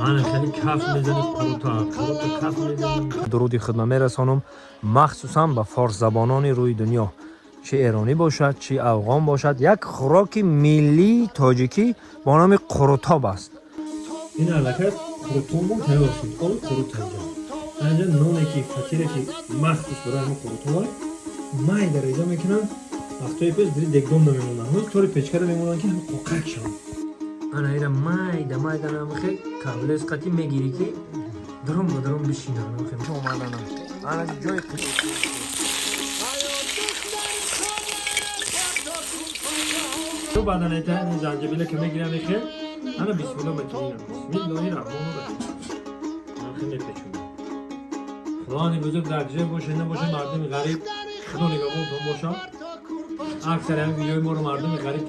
Ана хеле каф мезани, қурута, қурута каф мезани. Дуруди худро мерасонам махсусан ба форсзабонони рӯи дунё, чӣ эронӣ бошад, чӣ афғон бошад. Як хӯроки миллии тоҷикӣ бо номи қурутоб аст. Ин аллакай қурутомон тайёр шуд. Оби қурут анҷа. Анҷа ноне ки, фатире ки махсус барои ҳамин қурутоб майда реза мекунанд. Вақтҳои пеш дири дегдон намемонанд, ҳоз тори печкара мемонанд, ки ҳамин қоқак шавад. Ана ира майда майда намхе каблес қати мегирӣ, ки даром ба даром бишинад. Омадана ана ҷои. Ту баъдан эта ин занҷабила ки мегирам, мехел, ана бисмилла метонинам, бисмиллоҳи раҳмони раҳим, намхе мепечонам. Худованди бузург дар ҷой боше, набоше, мардуми ғариб, Худо нигаҳбонтон бошад. Аксари ҳамин видеои моро мардуми ғариб.